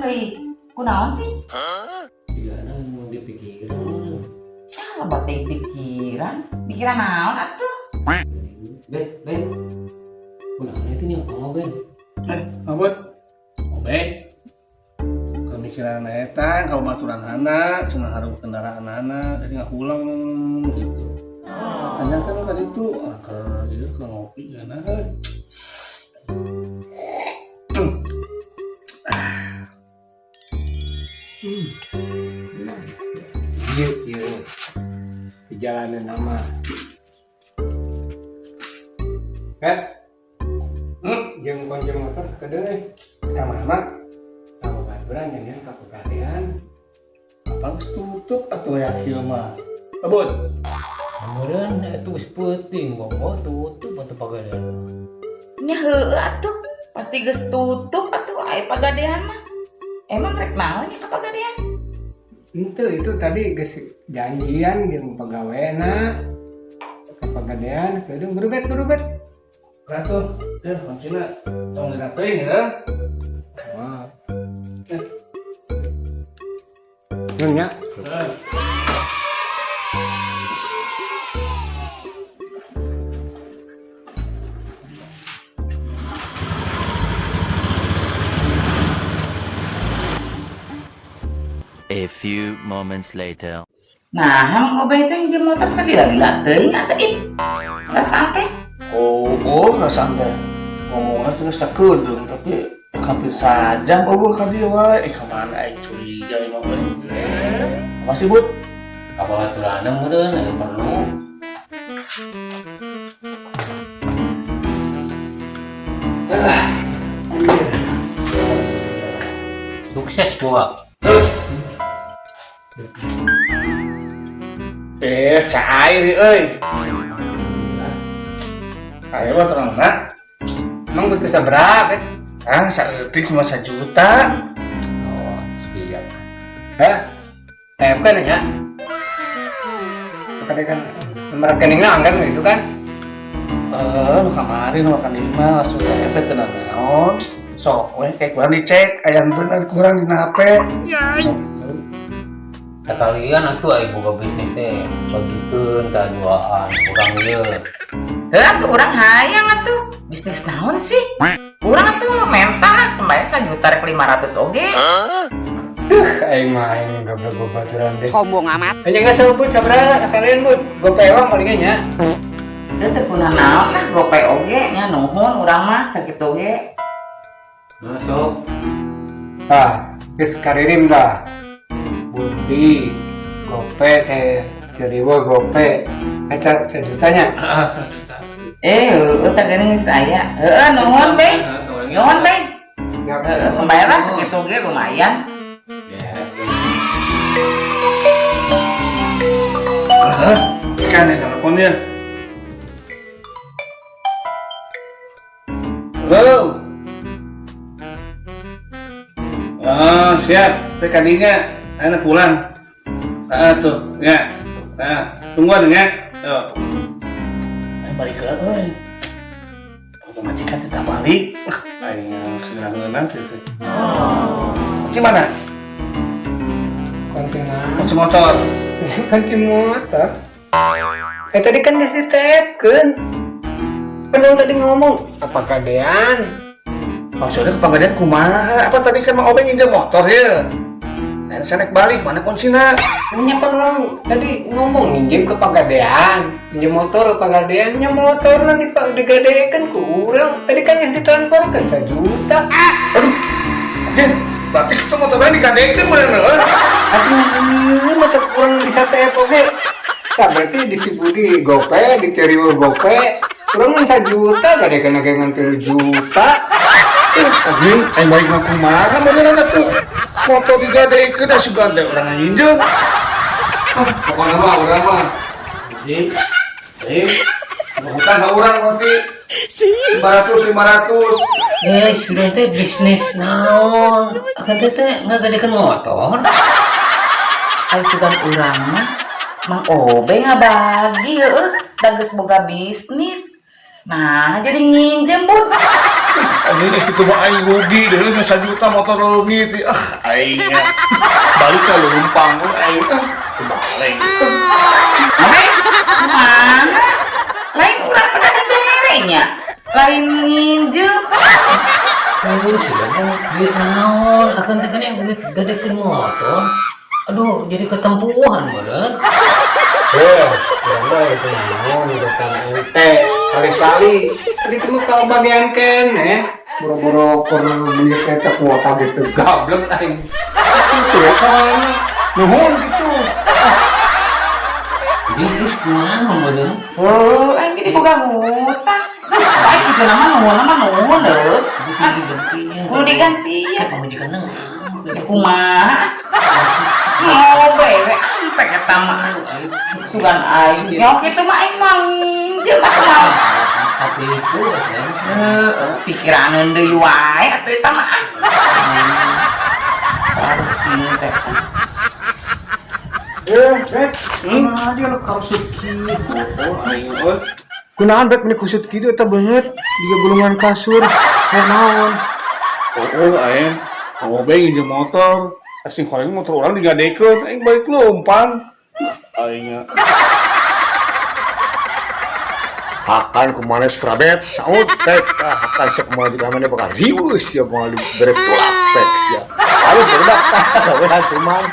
deui. Kunaon sih? Sigana nu dipikiran. Ah, loba teh pikiran. Pikiran naon atuh? Ben, Ben. Kunaon itu nya kamu Ben? Abot. Obe. Pemikiran eta ka babaturanana, cenah hareup kendaraanana, jadi ngahulang gitu. Hanya kan tadi itu orang ke itu ke ngopi kan. Iya, iya. Di jalanan nama. Eh, jeung kunci motor sakedeung euy. Ka mana? Ka babaturan jangan ka pegadean. Apa geus tutup atuh ya kieu mah. Abot. Meureun eta geus peuting bobo tutup atuh pagadean. Nya heueuh atuh. Pasti geus tutup atuh aya pagadean mah. Emang rek naon nya ka pagadean? Itu itu tadi geus janjian jeung pegawena ka pagadean kedeung berubet berubet. Ratuh, ya kuncina tong diratuin ya. Wah. Nun nya. A few moments later. Nah, Mang Obeh teh jeung motor salila-lila teuing asa ip. Perasaan teh. Oh, perasaan teh. Ngomongnya terus kedeung tapi hampir sajam eueuh ka dieu wae. Ka mana aing curiga ieu mah euy. Apa sih, Bud? Ka babaturanna meureun aya perlu. Sukses buat. Cair euy. Ayo mah terang nak. Emang butuh sabaraha, Bet? Ah, saeutik cuma 1 juta. Oh, siap. Hah? TF kan ya? Makanya kan nomor rekeningnya anggar gitu kan? Nu kamari nu makan lima langsung TF teu naon. Sok we kayak kurang dicek, aya henteu kurang dina HP. Sekalian atuh aya boga bisnis teh bagikeun tah duaan kurang ieu. Heuh atuh urang hayang atuh. Bisnis naon sih? Urang atuh menta lah kembali 1 juta rek 500 oge. Aing mah aing goblok babaturan teh. Sombong amat. Hanya nggak sebut sabaraha lah sekalian bud. Gope uang palingnya nya. Heuh teu kuna naon lah gope oge nya nuhun urang mah sakitu ge. Masuk. Tah, geus karirim tah. Budi, gope teh, ceriwo gope. Eta sejutanya. Heeh, 1 juta. Heueuh tah geuning saya. Heueuh nuhun be. Nuhun be. Ya, Heueuh kembali lah sakitu ge lumayan. Beres. Alah, ikan ya teleponnya. Halo. Oh, siap. Saya kadinya, anak pulang. Ah, tuh, ya. Nah, tungguan ya. Tuh. Ayo balik ke euy. Kalau majikan tidak balik. Wah, aing segera ngeunang teh. Kunci mana? Kunci mana? Kunci motor. Kunci motor. Tadi kan geus ditepkeun. Kan tadi ngomong apa kadean? Maksudnya ke pagadean kumaha? Apa tadi kan Mang Obeng nginjem motor ya? Nah, saya naik balik, mana kuncinya? Nya kan orang tadi ngomong nginjem ke pagadean, nginjem motor ke pagadean, nya motorna digadekeun ku urang. Tadi kan yang ditransferkeun 1 juta. Aduh, anjir, berarti itu motornya digadekeun bener euy. Atuh ieu motor urang bisa TF oge. Tah berarti di si Budi gope, di Ceriwo gope. Urang ngan 1 juta gadekeun ge ngan 3 juta. Anjing, aing balik mah kumaha beneran atuh. Motor digadekeun da sugan teh urang nginjem. Ah, pokoknya mah urang mah. Anjing. Bukan ka urang berarti. 500, 500. Sudah teh bisnis naon? Akan teh teh ngagadekeun motor. Ai sugan urang mah Mang Obe ngabagi heueuh, da geus boga bisnis. Nah, jadi nginjem bud. Anjing itu mah aing rugi deh geus sajuta motor leungit. Ah, aing nya. Balik ka leumpang aing ah. Kebalik. Hei, mana? Lain urang pernah dibere nya. Lain nginjem. Aduh, sebenarnya duit naon? Akang teh kan duit gadekeun motor. Aduh, jadi ketempuhan meureun. Eh, ya itu naon urusan ente kali-kali. Tadi kamu kalau bagian kene, boro-boro kurang duit eta kuota gitu gablek aing. Itu ya soalnya. Nuhun gitu. Jadi geus kumaha meureun? Oh, aing ge diboga hutang. Baik itu nama nuhun nama nuhun leuh. Tapi kudu digantian. Kudu digantian. Kayak pamajikanna ngamuk. Ya kumaha? Mau we ampek eta mah. Sugan aing. Ya kitu mah aing mah nginjem atuh mah. Pas katipu atuh. Heeh, pikiraneun deui wae atuh eta mah. Pusing teh. Eh, Bet, kumaha dia lu karusut kitu? Oh, aing euy. Kunaon Bet meni kusut kitu eta beungeut di gulungan kasur. Kayak naon? Oh, aing. Mau be nginjem motor. Asing horeng motor orang digadekeun, aing balik leumpang. Aing nya. Hakan kumana Surabet saut pek ah hakan siap mau juga mana bakal riweuh sia moal dibere tulak pek sia harus berdak tah gawean tuman.